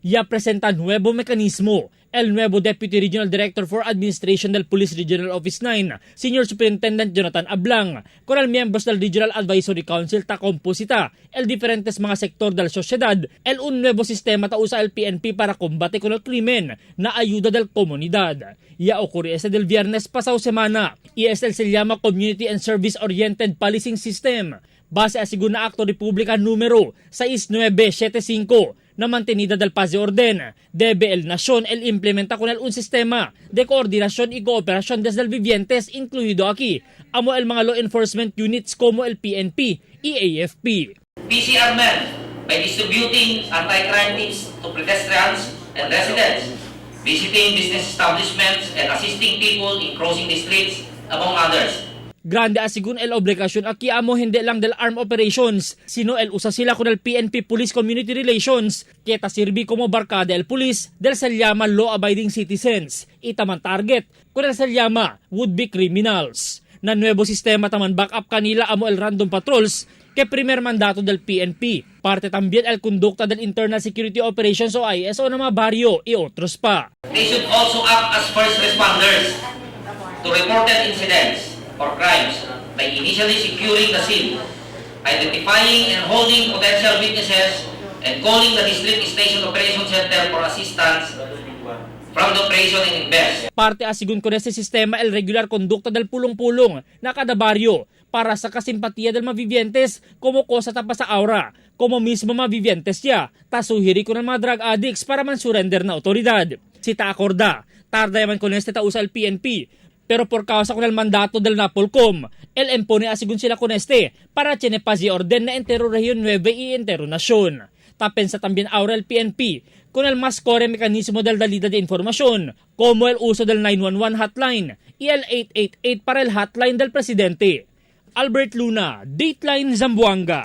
Ya presenta nuevo mecanismo. El nuevo Deputy Regional Director for Administration del Police Regional Office 9, Senior Superintendent Jonathan Ablang, con el miembros del Regional Advisory Council ta composita el diferentes mga sektor del sociedad, el un nuevo sistema ta usa el PNP para combate con el crimen na ayuda del comunidad. Ya ocurre este del viernes pasado semana y este el se llama Community and Service Oriented Policing System base a segunda Acto República número 6975 na mantenida del paz y orden. Debe el nación el implementa con el un sistema de coordinación y cooperación desde el vivientes, incluido aquí, amo el mga law enforcement units como el PNP y AFP. PCR men by distributing anti-crime tips to pedestrians and residents, visiting business establishments and assisting people in crossing the streets, among others. Grande asigun el obligasyon aki amo hindi lang del arm operations, sino el usa sila con el PNP Police Community Relations, kita sirbi como barkada el police del se llama law-abiding citizens. Itaman target con el se llama would-be criminals. Na nuevo sistema taman backup kanila amo el random patrols que primer mandato del PNP. Parte también el conducta del Internal Security Operations o ISO na mga baryo y otros pa. They should also act as first responders to reported incidents or crimes by initially securing the scene, identifying and holding potential witnesses, and calling the District Station Operation Center for assistance from the operation and invest. Parte asigun con este sistema el regular conducta del pulong-pulong na kada baryo para sa kasimpatiya del mga vivientes como cosa tapa sa aura, como mismo mga vivientes ya, tasuhiri ko ng mga drug addicts para man surrender na otoridad. Si ta acorda, tarda yaman con este ta usa el PNP, pero por causa con el mandato del Napolcom, el empone asigun sila con este para tiene paz y orden na entero región 9 y entero nasyon. Ta pensa también ahora el PNP con el más core mecanismo del dalida de información, como el uso del 911 hotline y el 888 para el hotline del presidente. Albert Luna, Dateline Zamboanga.